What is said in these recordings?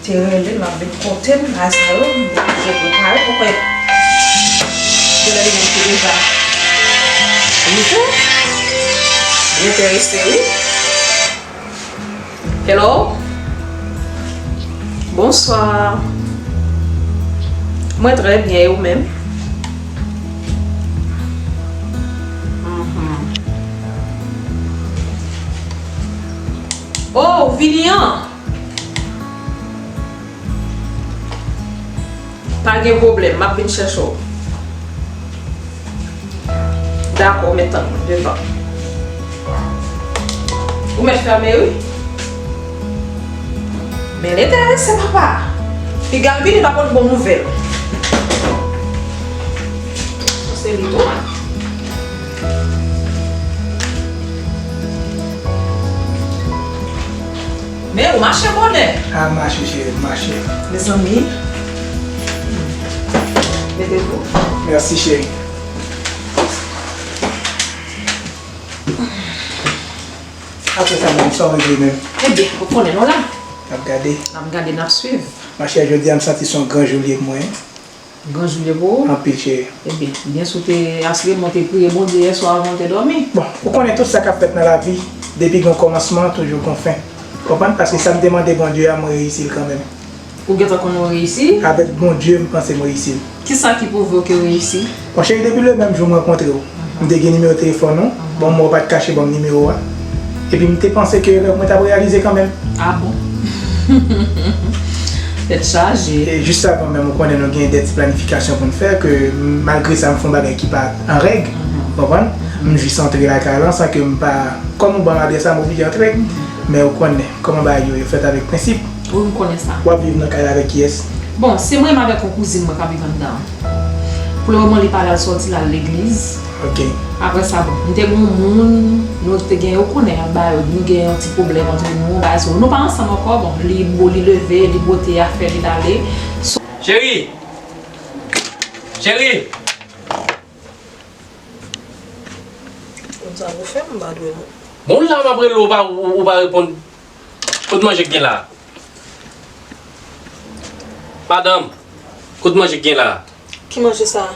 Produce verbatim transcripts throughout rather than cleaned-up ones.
Te rele m, l ap vin kote m, bagay sa yo, m oblije prepare, ou kwè. Genlè li menm ki deja rive, m enterese, wi. Hello? Bonswa. Mwen trè byen, e ou menm? Mhm. Oh, ou vini an? Pa gen pwoblèm, m ap vin chèche w. Dakò, w mèt tann mwen devan. Ou mèt fèmen, wi. Men l enterese, papa. Piga l vini, l ap pote bon nouvèl. Se li tou. Men ou mache bonè. A, mache, cheri, mache. Mezanmi. Mete pou. Mèsi, cheri. Apre sa, menm, sa w regle menm? Ebyen, ou konnen nou la. N ap gade. N ap gade, n ap swiv. Machè, jodi a, m santi se yon gran jou li ye pou mwen. Gran jou li ye pou ou? Anpil, cheri. Ebyen, byen si w te asire, men w te priye Bondye yè swa avan w te dòmi. Bon, ou konnen tout sa k ap fèt nan lavi, depi gen yon kòmansman, toujou gen yon fen. Konprann? Paske sa m te mande Bondye a, mwen reyisi l kanmenm. Ou gentan konnen w reyisi? Avèk Bondye, m panse m reyisi l. Kisa ki pwouve w ke w reyisi? Bon, cheri, depi le menm jou m rankontre w, m te gen nimewo telefòn ou. Bon, mwen ou pa t kache ban m nimewo a. Epi m te panse ke rèv mwen t ap reyalize kanmenm. A bon? Tèt chaje. E jis avan menm, ou konnen nou gen de ti planifikasyon pou n fè, ke malgre sa, m fè yon bagay ki pa an règ, ou konprann? M jis antre lakay lan san ke m pa, kòm ou ban m adrès la, m oblije antre. Men ou konnen, kòman bagay yo, yo fèt avèk prensip. Wi, m konnen sa. W ap viv nan kay la avèk kiyès? Bon, se mwen menm avèk yon kouzin mwen k ap viv anndan an. Pou le moman, li pa al sòti, l al legliz. Ok. Apre sa, bon, m te gen yon moun, nou te gen, ou konnen, bagay yo, nou gen yon ti pwoblèm antre nou, bagay sa. Nou pa ansanm ankò, bon, li bo-, li leve, li bwote afè li, l ale. So- Cheri! Cheri! Konn sa pou fè, m pa dwe non. Bon, la, m ap rele w, ou pa, ou, ou pa reponn. Kot manje k gen la? Madanm, kot manje k gen la? Ki manje sa?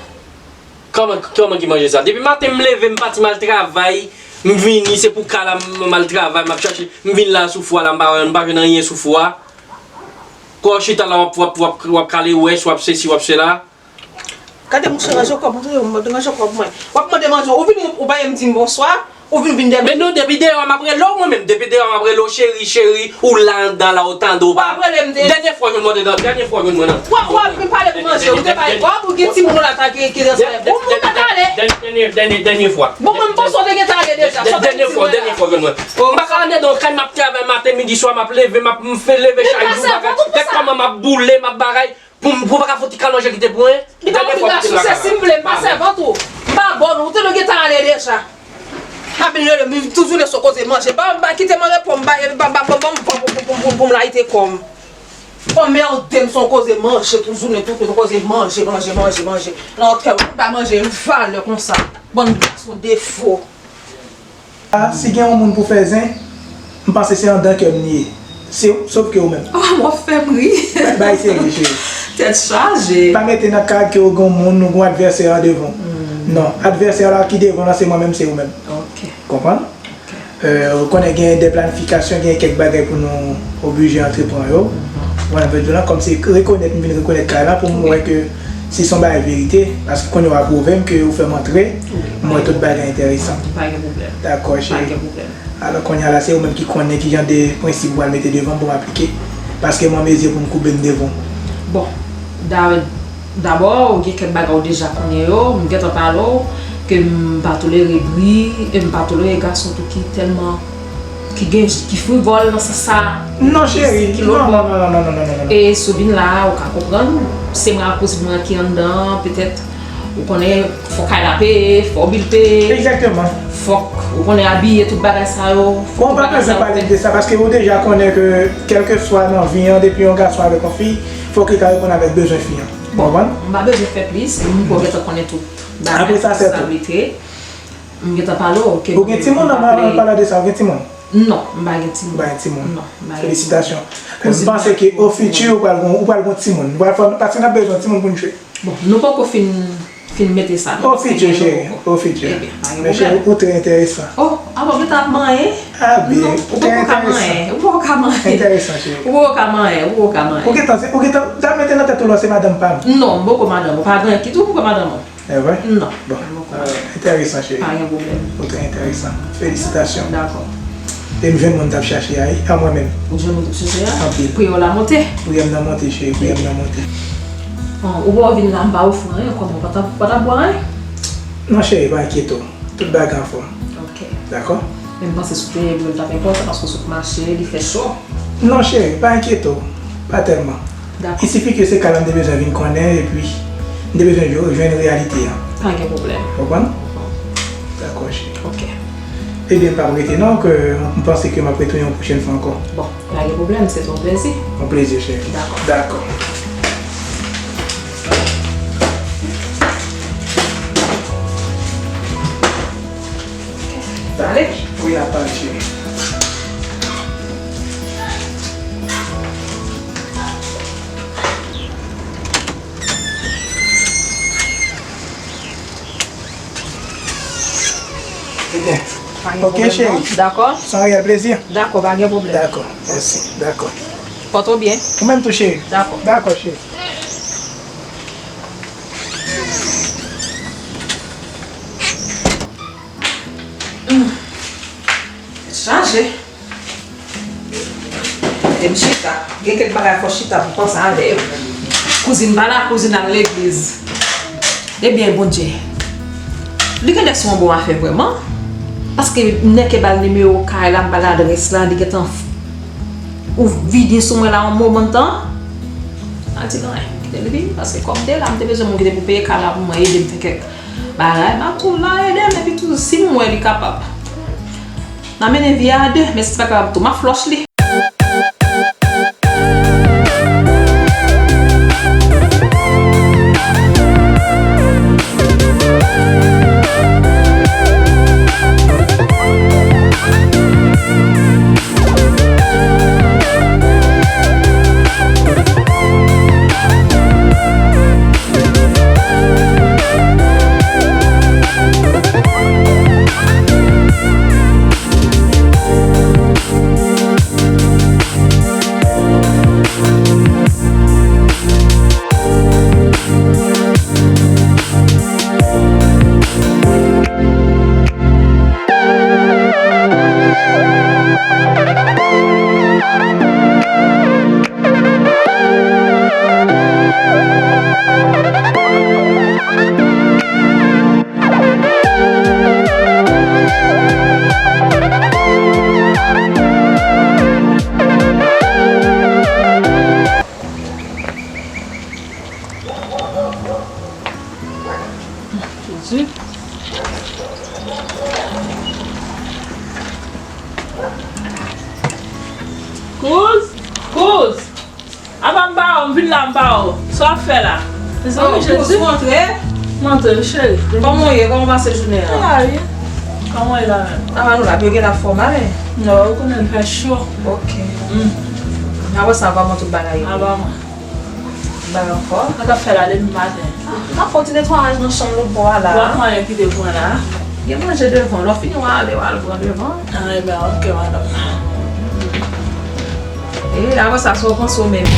Kòman, kòman ki manje sa? Depi maten m leve, m pati m al travay, m vini, se pou ka la m, m al travay, m ap chache, m vin la sou fou a la, m pa wè, m pa jwenn anyen sou fou a. Kò w chita la, w ap, w ap, w ap, w ap kale wès, w ap sesi, w ap sela. Gade mouche ranje kòb, mwen, mwen ranje kòb mwen. W ap mande manje, ou vini, ou pa menm di m bonswa, ou vin, vin dèyè m. Men non, depi deyò a m ap rele w mwen menm, depi deyò a m ap rele w cheri, cheri, ou la anndan la, ou tande w pa. W ap rele m de. Dènye fwa w jwenn mwen anndan, dènye fwa w jwenn mwen nan. W ap, w ap vin pale pou manje, ou te bay kòb, ou gen timoun ou la ta ki, ki transfere. Bon, mwen pa t ale. Dènye, dènye, dènye fwa. Bon, mwen m panse w te gentan ale deja, sa w t ap di mwen. Dènye fwa, dènye fwa w jwenn mwen. M pa ka anndan yon kay, m ap travay maten, midi, swa, m ap leve, m ap, m fè leve chak jou, bagay. Gad kòman m ap boule, m ap bagay. Pou m, pou m pa ka fout ti kalonje kite pou mwen. Li pa obligasyon, se si m vle, m pa sèvant ou. M pa bòn ou, ou te dwe gentan ale deja. Apre rele m, toujou le sou koze manje. Ba, ba, kite m reponn, ba, ba, ba, ba, ba, pou, pou m layite kò m. Anmède m sou koze manje, toujou le tout koze manje, manje, manje, manje. Nan kè ou pa manje valè konsa. Bann gason defo. A, si gen yon moun pou fè zen, m panse se anndan kè m li ye. Se, sof ke ou menm. Oh, w ap fè m ri. Bay, bay serye, cheri. Tèt chaje. Pa mete nan ka ke ou gen yon moun, ou gen yon advèsè devan w. Non, advèsè la ki devan w la, se mwen menm, se ou menm. Ok. Konprann? Ok. Euh, ou konnen gen de planifikasyon, gen kèk bagay pou nou oblije antreprann yo. Mwen vle di w la, kòm se rekonèt, m vin rekonèt kay la pou m wè ke si se yon bagay verite, paske kounye a w ap pwouve m ke ou fè m antre, m wè tout bagay enteresan. Pa gen pwoblèm. Dakò, cheri. Pa gen pwoblèm. Alò, kounye a la, se ou menm ki konnen ki jan de prensip ou pral mete devan m pou m aplike, paske mwen mezi pou m koube m devan w. Bon, da-, dabò, gen kèk bagay ou deja konnen yo, m gentan pale w, ke m pa tolere bri, e m pa tolere gason tou ki tèlman ki gen, ki frivòl nan sans sa. Non, cheri, non, non, non. E si w vin la, ou ka konprann, se mwen ak kouzin mwen ki anndan, petèt, ou konnen, fò kay la peye, fò bil peye. Egzakteman. Fòk, ou konnen, abiye, tout bagay sa yo. Bon, ou pa bezwen pale m de sa, paske ou deja konnen ke, kèlkeswa nan vi an, depi yon gason avèk yon fi, fòk li ka reponn avèk bezwen fi an. Bon, m pa bezwen fè plis, m gentan konnen tout bagay. Apre sa, se tou. M gentan pale w ke... Ou gen timoun, an palan de sa, ou gen timoun? Non, m pa gen timoun. Ou pa gen timoun. Non, m pa gen timoun. Felisitasyon. M panse ke o fiti, ou pral gon, ou pral gon timoun. Ou pral fè, paske n ap bezwen timoun pou n jwe. Bon, nou poko fin, fin mete sa, non? O fiti, cheri, o fiti. Ebyen, pa gen pwoblèm. Men cheri, ou trè enteresan. Oh, a bon, ou gentan ap manyen? A byen, ou trè enteresan. Ou poko ka manyen, ou poko ka manyen. Enteresan, cheri. Ou poko ka manyen, ou poko ka manyen. Ou gentan, ou gentan, ta mete nan tèt ou lò se madanm pa m. Non, m poko madanm ou, pa gen kit ou poko madanm ou. E vre? Non. Bon. Enteresan, cheri. Pa gen pwoblèm. Ou trè enteresan. Felisitasyon. Dakò. E m jwenn moun t ap chache a, wi, a mwen menm. Ou jwenn moun t ap chache a? Anpil. Priyè w la monte? Priyè m nan monte, cheri. Priyè m nan monte. Bon, ou pa vin la, m pa ofri w anyen, kòman? Ou pa t ap, pa t ap bwè anyen? Non, cheri, pa enkyete w. Tout bagay anfòm. Ok. Dakò? Men m panse si w te ye bwè l t ap enpòtan, paske w sot mache, li fè cho. Non, cheri, pa enkyete w. Pa tèlman. Dakò. Il suffit que se ka la m te bezwen vin konnen, epi m te bezwen jwe, jwenn reyalite a. Pa gen pwoblèm. Konprann? Dakò, cheri. Ok. Ebyen, m p ap rete non, ke m panse ke m ap retounen yon pwochèn fwa ankò. Bon, pa gen pwoblèm, se te yon plezi. Yon plezi, cheri. Dakò. Dakò. Pale. Wi, n ap pale, cheri. Ebyen, ok, cheri. Dakò. Se yon reyèl plezi. Dakò, pa gen pwoblèm. Dakò, mèsi. Dakò. Pòte w byen. Ou menm tou, cheri. Dakò. Dakò, cheri. Tèt chaje. Kite m chita. Gen kèk bagay fò chita pou panse avè yo. Kouzin pa la, kouzin al legliz. Ebyen, Bondye, li genlè se yon bon afè vrèman. Paske nèg ke ba l nimewo kay la, m ba l adrès la, li gentan f-, ou vide sou mwen la yon moman tan. A di non, kite l vini, paske kòm m te la, m te bezwen moun ki te pou peye kay la pou mwen, ede m fè kèk bagay, m ap tou la ede l, epi tou, si m wè li kapab, n a mennen vi a de, men si li pa kapab tou, m ap flòch li. Jezi. Kouz! Kouz! Apa m ba w, m vin la m ba w. Sa w ap fè la? Mezanmi, Jezi. Kouz, montre. Montre, wi, cheri. Kòman w ye? Kòman w pase jounen an? Sa va, wi. Kòman w ye la menm? Sa va, nou la, byen gen la fòm, ale. Non, ou konnen l fè cho. Ok. Apre sa, apa mwen tout bagay yo. Apa mwen. Bay ankò. Sa k ap fè la depi maten? M ap fè yon ti netwayaj nan chanm lòt bò a la. W ap manyen kite pou mwen la. Gen manje devan, lè w fini w ale, w al pran devan. Ah, ebyen, ok, madanm. E, apre sa, sa w panse w menm?